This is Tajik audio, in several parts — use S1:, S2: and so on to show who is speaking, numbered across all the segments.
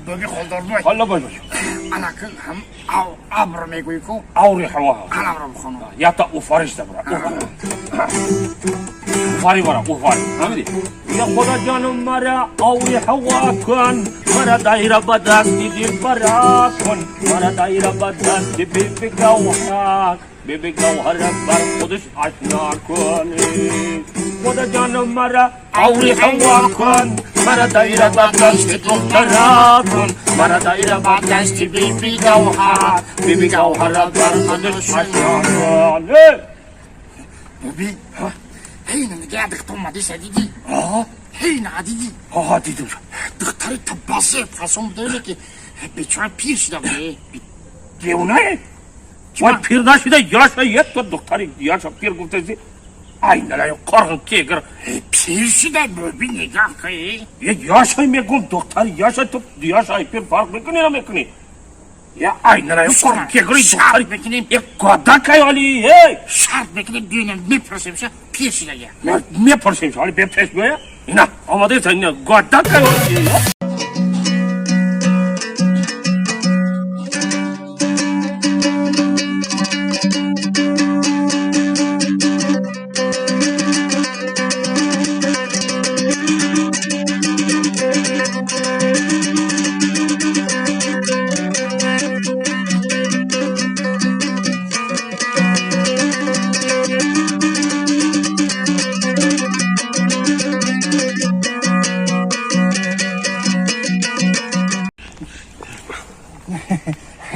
S1: Боби холдорбой.
S2: Ҳоло бой бош.
S1: Анаки ҳам абр мегӯӣ ку?
S2: Аври ҳаво.
S1: Анамро бихонам.
S2: Ята уфариш дабра. Уфари бара, уфари. Фаҳмидӣ? Я худо ҷонум мара аври ҳаво кун, мара дайра ба дасти дилбара кун, мара дайра ба дасти биби гавҳар, биби гавҳар бар худаш ашно кун. Худо ҷонум мара аври ҳаво кун, мара дайра ба дасти духтара кун, мара дайра ба дасти биби гавҳар, биби гавҳар бар худаш ашно кун.
S1: Боби, ҳейна нигаҳ духта омадиса дидӣ? Ҳейна дидӣ?
S2: Ҳа, дидам.
S1: Духтари табазе фасон будаеле ки бечора пир шуда буде.
S2: Девонае? Вай пир нашида, яша ето духтари яша пир гуфтаси. Ай налай қорғын кегір.
S1: Пир шуда боби нигаҳ кай.
S2: Е яша мегум духтари яша ту яша ай пир фарқ мекунӣ намекунӣ? Е ай налай қорғын кегир духтари
S1: мекунем.
S2: Е кодакай оли эй.
S1: Шарт мекунем бинем мепурсемша пир шуда.
S2: Мепурсемша оли бепеш бия. Ина омадаиса ина кодакай оли.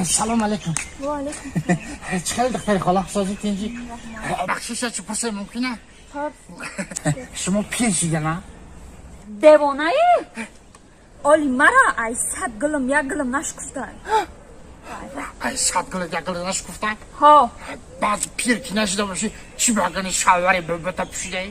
S1: Салом алейкум.
S3: Ва алейкум.
S1: Чӣ хел духтари хола созӣ тинҷӣ? Бахшиша чӣ пурсем мумкина? Шумо пир шида на?
S3: Девонаи? Оли мара ай сад гулм як гулм нашкуфта.
S1: Ай сад гул як гул нашкуфта?
S3: Ҳо.
S1: Баъд пир ки нашида бошӣ чӣ багани шалвари бобата пӯшидаи?